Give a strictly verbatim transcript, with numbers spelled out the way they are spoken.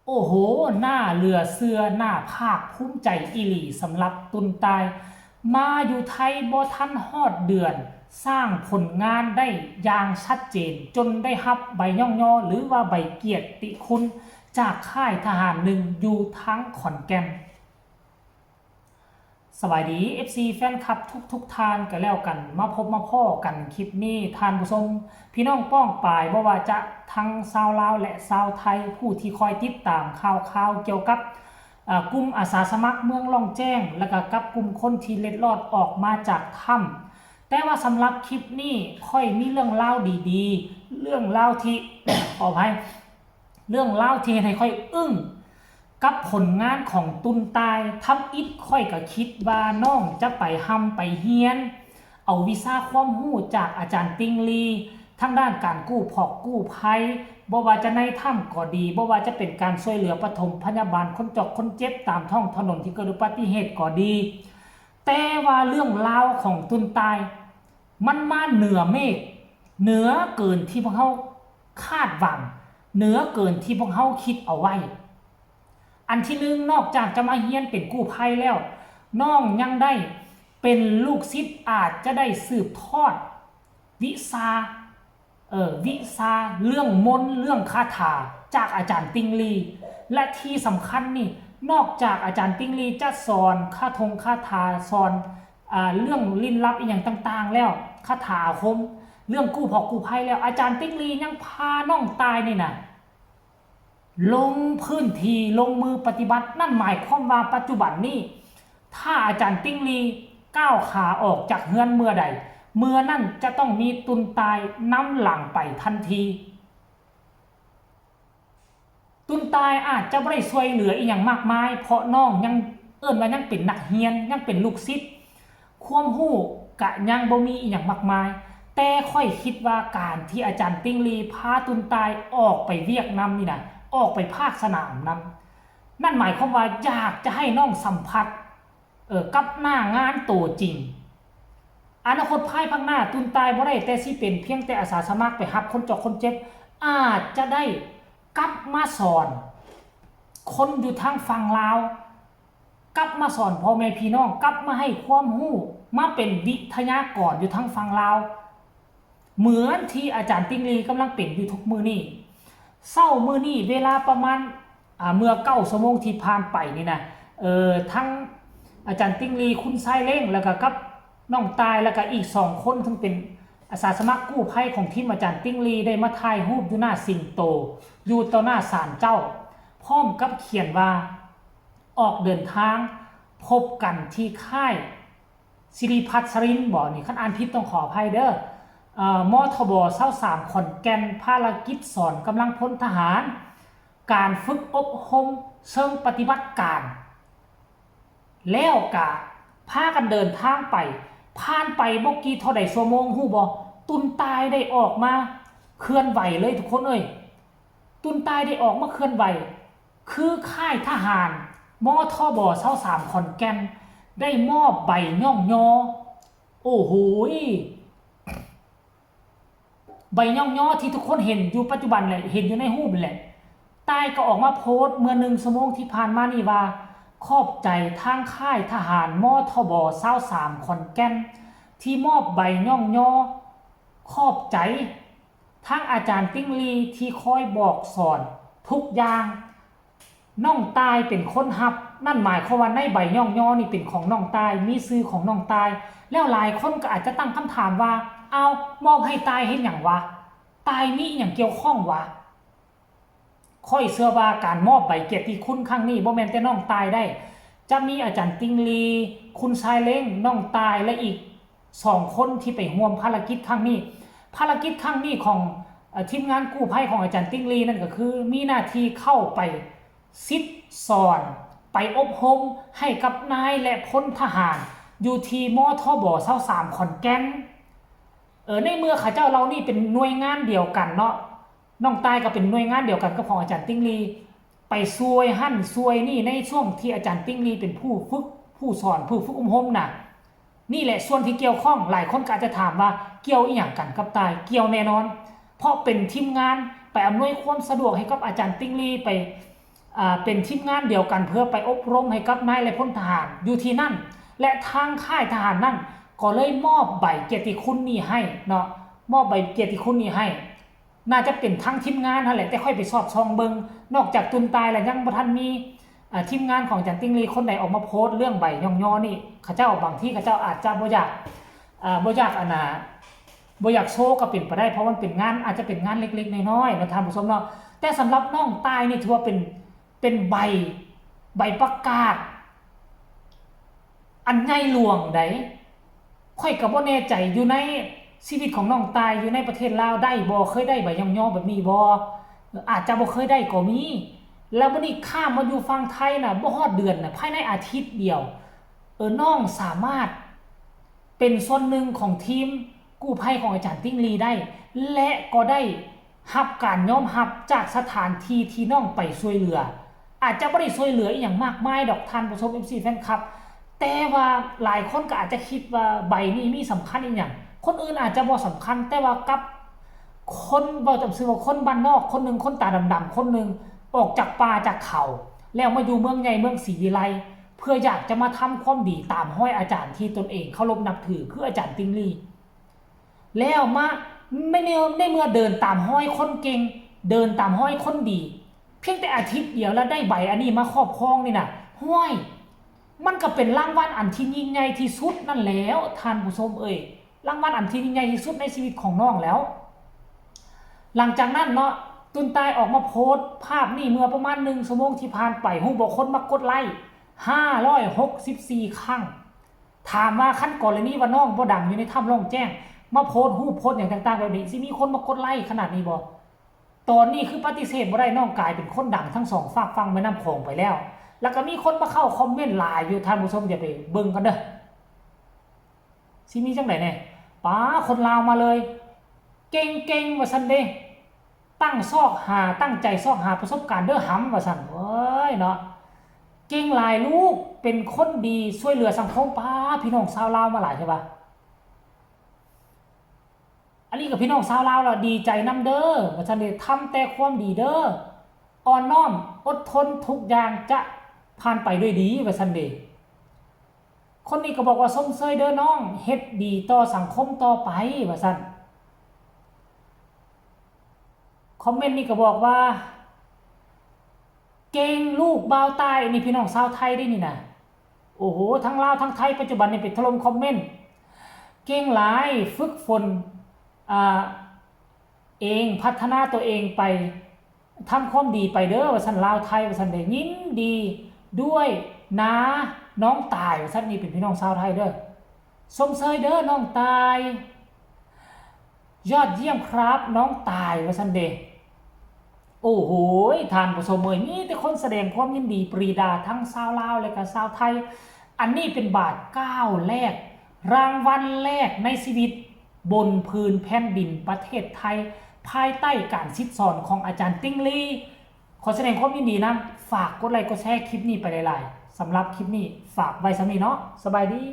โอ้โห น่าเหลือเชื่อ น่าภาคภูมิใจอีหลีสำหรับตุนตาย มาอยู่ไทยบ่ทันฮอดเดือน สร้างผลงานได้อย่างชัดเจน จนได้รับใบย่องยอหรือว่าใบเกียรติคุณ จากค่ายทหารหนึ่งอยู่ทางขอนแก่น สบายดี เอฟซี แฟนคลับทุกๆท่านก็แล้วกัน มาพบมาพ้อกันคลิปนี้ ท่านผู้ชม พี่น้องป้องปาย บ่ว่าจะทั้งชาวลาวและชาวไทย ผู้ที่คอยติดตามข่าวๆเกี่ยวกับ อ่ากลุ่มอาสาสมัครเมืองล่องแจ้ง แล้วก็กับกลุ่มคนที่เล็ดลอดออกมาจากถ้ำ แต่ว่าสำหรับคลิปนี้ข้อยมีเรื่องราวดีๆ เรื่องราวที่ ขออภัย เรื่องราวที่เฮ็ดให้ข้อยอึ้ง กับผลงานของตุนตาย ทำอิฐข้อยก็คิดว่าน้องจะไปร่ำไปเฮียน เอาวิชาความรู้จากอาจารย์ติงลี ทางด้านการกู้พอกกู้ภัย บ่ว่าจะในถ้ำก็ดี บ่ว่าจะเป็นการช่วยเหลือปฐมพยาบาลคนจอกคนเจ็บตามท้องถนนที่เกิดอุบัติเหตุก็ดี แต่ว่าเรื่องราวของตุนตาย มันมาเหนือเมฆ เหนือเกินที่พวกเฮาคาดหวัง เหนือเกินที่พวกเฮาคิดเอาไว้ อันที่หนึ่ง นอกจากจะมาเฮียนเป็นกู้ภัยแล้ว น้องยังได้เป็นลูกศิษย์ อาจจะได้สืบทอดวิชา เอ่อ วิชาเรื่องมนต์เรื่องคาถาจากอาจารย์ติงลี และที่สำคัญนี่ นอกจากอาจารย์ติงลีจะสอนคาถงคาถา สอน อ่า เรื่องลี้ลับอีหยังต่างๆแล้ว คาถาอาคม เรื่องกู้พอกกู้ภัยแล้ว อาจารย์ติงลียังพาน้องตายนี่นะ ลงพื้นที่ลงมือปฏิบัติ นั่นหมายความว่าปัจจุบันนี้ ถ้าอาจารย์ติงลีก้าวขาออกจากเฮือนเมื่อใด เมื่อนั้นจะต้องมีตุนตายนำหลังไปทันที ตุนตายอาจจะบ่ได้ช่วยเหลืออีหยังมากมาย เพราะน้องยัง เอิ้นว่ายังเป็นนักเฮียน ยังเป็นลูกศิษย์ ความรู้กะยังบ่มีอีหยังมากมาย แต่ข้อยคิดว่าการที่อาจารย์ติงลีพาตุนตายออกไปเวียกนำนี่นะ ออกไปภาคสนามนำ นั่นหมายความว่าอยากจะให้น้องสัมผัส เอ่อ กับหน้างานตัวจริง อนาคตภายภาคหน้า ตุนตายบ่ได้แต่สิเป็นเพียงแต่อาสาสมัครไปรับคนจอกคนเจ็บ อาจจะได้กลับมาสอน คนอยู่ทางฝั่งลาว กลับมาสอนพ่อแม่พี่น้อง กลับมาให้ความรู้ มาเป็นวิทยากรอยู่ทางฝั่งลาว เหมือนที่อาจารย์ติงลีกำลังเป็นอยู่ทุกมื้อนี้ เช้ามื้อนี้เวลาประมาณ อ่า เมื่อเก้าชั่วโมงที่ผ่านไปนี่นะ เอ่อ ทั้งอาจารย์ติงลี คุณชายเล้ง แล้วก็กับน้องตาย แล้วก็อีกสองคน ซึ่งเป็นอาสาสมัครกู้ภัยของทีมอาจารย์ติงลี ได้มาถ่ายรูปอยู่หน้าสิงโต อยู่ต่อหน้าศาลเจ้า พร้อมกับเขียนว่า ออกเดินทาง พบกันที่ค่าย สิริพัฒน์สรินทร์บ่ นี่คันอ่านผิดต้องขออภัยเด้อ เอ่อ มทบ ซาวสาม ขอนแก่น ภารกิจสอนกำลังพลทหาร การฝึกอบรมเชิงปฏิบัติการ แล้วกะพากันเดินทางไป ผ่านไปบ่กี่เท่าใดชั่วโมง ฮู้บ่ ตุนตายได้ออกมาเคลื่อนไหวเลยทุกคนเอ้ย ตุนตายได้ออกมาเคลื่อนไหว คือค่ายทหาร มทบ ซาวสาม ขอนแก่น ได้มอบใบย่องยอ โอ้โหย ใบย่องยอที่ทุกคนเห็นอยู่ปัจจุบันแหละ เห็นอยู่ในรูปแหละ ตายก็ออกมาโพสต์เมื่อหนึ่งชั่วโมงที่ผ่านมานี่ว่า ขอบใจทางค่ายทหาร มทบ ซาวสาม ขอนแก่น ที่มอบใบย่องยอ ขอบใจทางอาจารย์ติงลีที่คอยบอกสอนทุกอย่าง น้องตายเป็นคนรับ นั่นหมายความว่าในใบย่องยอนี่เป็นของน้องตาย มีชื่อของน้องตาย แล้วหลายคนก็อาจจะตั้งคำถามว่า เอา มอบให้ตายเฮ็ดหยังวะ ตายมีอิหยังเกี่ยวข้องวะ ข้อยเชื่อว่าการมอบใบเกียรติคุณครั้งนี้บ่แม่นแต่น้องตายได้ จะมีอาจารย์ติงลี คุณชายเล้ง น้องตาย และอีกสองคนที่ไปร่วมภารกิจครั้งนี้ ภารกิจครั้งนี้ของ เอ่อ ทีมงานกู้ภัยของอาจารย์ติงลีนั่นก็คือ มีหน้าที่เข้าไปซิดสอน ไปอบรมให้กับนายและพลทหาร อยู่ที่ มทบ ซาวสาม ขอนแก่น เออ ในเมื่อเขาเจ้าเหล่านี้เป็นหน่วยงานเดียวกันเนาะ น้องตายก็เป็นหน่วยงานเดียวกันกับของอาจารย์ติงลี ไปช่วยหั่นช่วยนี่ในช่วงที่อาจารย์ติงลีเป็นผู้ฝึก ผู้สอน ผู้ฝึกอบรมน่ะ นี่แหละส่วนที่เกี่ยวข้อง หลายคนก็อาจจะถามว่าเกี่ยวอีหยังกันกับตาย เกี่ยวแน่นอน เพราะเป็นทีมงานไปอำนวยความสะดวกให้กับอาจารย์ติงลี ไป อ่าเป็นทีมงานเดียวกันเพื่อไปอบรมให้กับนายและพลทหารอยู่ที่นั่น และทางค่ายทหารนั่นก็เลยมอบใบเกียรติคุณนี้ให้เนาะ มอบใบเกียรติคุณนี้ให้ น่าจะเป็นทั้งทีมงานนั่นแหละ แต่ค่อยไปสอดส่องเบิ่ง นอกจากตุนตายแล้วยังบ่ทันมีอ่าทีมงานของอาจารย์ติงลีคนใดออกมาโพสต์เรื่องใบย่องย่อนี่ เขาเจ้าบางทีเขาเจ้าอาจจะบ่อยากอ่าบ่อยากอันน่ะบ่อยากโชว์ก็เป็นไปได้ เพราะมันเป็นงานอาจจะเป็นงานเล็กๆน้อยๆเนาะท่านผู้ชมเนาะ แต่สำหรับน้องตายนี่ถือว่าเป็นเป็นใบใบประกาศ อันใหญ่หลวงใด ข้อยก็บ่แน่ใจอยู่ในชีวิตของน้องตายอยู่ในประเทศลาวได้บ่ เคยได้ใบย่องย่อแบบนี้บ่ อาจจะบ่เคยได้ก็มี แล้วบัดนี้ข้ามมาอยู่ฝั่งไทยน่ะบ่ฮอดเดือนน่ะ ภายในอาทิตย์เดียว เออ น้องสามารถเป็นส่วนหนึ่งของทีมกู้ภัยของอาจารย์ติงลีได้ และก็ได้รับการยอมรับจากสถานที่ที่น้องไปช่วยเหลือ อาจจะบ่ได้ช่วยเหลืออีหยังมากมายดอกท่านผู้ชม เอฟซี แฟนคลับ แต่ว่าหลายคนก็อาจจะคิดว่าใบนี้มีสำคัญอีหยัง คนอื่นอาจจะบ่สำคัญ แต่ว่ากับคน เว้าตามซื่อว่าคนบ้านนอกคนหนึ่ง คนตาดำๆคนหนึ่ง ออกจากป่าจากเขา แล้วมาอยู่เมืองใหญ่เมืองศรีวิไล เพื่ออยากจะมาทำความดีตามฮอยอาจารย์ที่ตนเองเคารพนับถือ คืออาจารย์ติงลี แล้วมาในเมื่อในเมื่อเดินตามฮอยคนเก่ง เดินตามฮอยคนดี เพียงแต่อาทิตย์เดียวแล้วได้ใบอันนี้มาครอบครองนี่น่ะ ห้วย มันก็เป็นรางวัลอันที่ยิ่งใหญ่ที่สุดนั่นแล้ว ท่านผู้ชมเอ่ย รางวัลอันที่ยิ่งใหญ่ที่สุดในชีวิตของน้องแล้ว หลังจากนั้นเนาะ ตุนตายออกมาโพสต์ภาพนี้เมื่อประมาณหนึ่งชั่วโมงที่ผ่านไป ฮู้บ่ คนมากดไลค์ ห้าร้อยหกสิบสี่ ครั้ง ถามว่าคันกรณีว่าน้องบ่ดังอยู่ในถ้ำโล่งแจ้ง มาโพสต์รูปโพสต์หยังต่างๆแบบนี้ สิมีคนมากดไลค์ขนาดนี้บ่ ตอนนี้คือปฏิเสธบ่ได้ น้องกลายเป็นคนดังทั้งสองฟากฝั่งแม่น้ำโขงไปแล้ว แล้วก็มีคนมาเข้าคอมเมนต์หลายอยู่ ท่านผู้ชมอย่าไปเบิ่งกันเด้อ สิมีจังได๋แหน่ ป๊า คนลาวมาเลย เก่งๆ ว่าซั่นเด้ ตั้งซอกหา ตั้งใจซอกหาประสบการณ์เด้อหำ ว่าซั่น โอ้ยเนาะ เก่งหลายลูก เป็นคนดี ช่วยเหลือสังคม ป๊า พี่น้องชาวลาวมาหลายแท้วะ อันนี้ก็พี่น้องชาวลาวล่ะ ดีใจนำเด้อ ว่าซั่นเด้ ทำแต่ความดีเด้อ อ่อนน้อม อดทน ทุกอย่างจะผ่านไปด้วยดี ว่าซั่นเด้ คนนี้ก็บอกว่า ชมเชยเด้อน้อง เฮ็ดดีต่อสังคมต่อไป ว่าซั่น คอมเมนต์นี้ก็บอกว่า เก่งลูกบ่าวตาย อันนี้พี่น้องชาวไทยเด้นี่นะ โอ้โห ทั้งลาวทั้งไทยปัจจุบันนี่ไปถล่มคอมเมนต์ เก่งหลาย ฝึกฝน อ่า เอง พัฒนาตัวเองไป ทำความดีไปเด้อ ว่าซั่น ลาวไทย ว่าซั่นเด้ ยินดีด้วยนะน้องตาย ว่าซั่น นี่เป็นพี่น้องชาวไทยเด้อ ชมเชยเด้อน้องตาย ยอดเยี่ยมครับน้องตาย ว่าซั่นเด้ โอ้โห ท่านผู้ชมเอ้ย มีแต่คนแสดงความยินดีปรีดาทั้งชาวลาวและก็ชาวไทย อันนี้เป็นบาทก้าวแรก รางวัลแรกในชีวิต บนพื้นแผ่นดินประเทศไทย ภายใต้การสิทธิ์สอนของอาจารย์ติงลี ขอแสดงความยินดีนำ ฝากกดไลค์กดแชร์คลิปนี้ไปหลายๆ สำหรับคลิปนี้ฝากไว้ส่ำนี้เนาะ สบายดี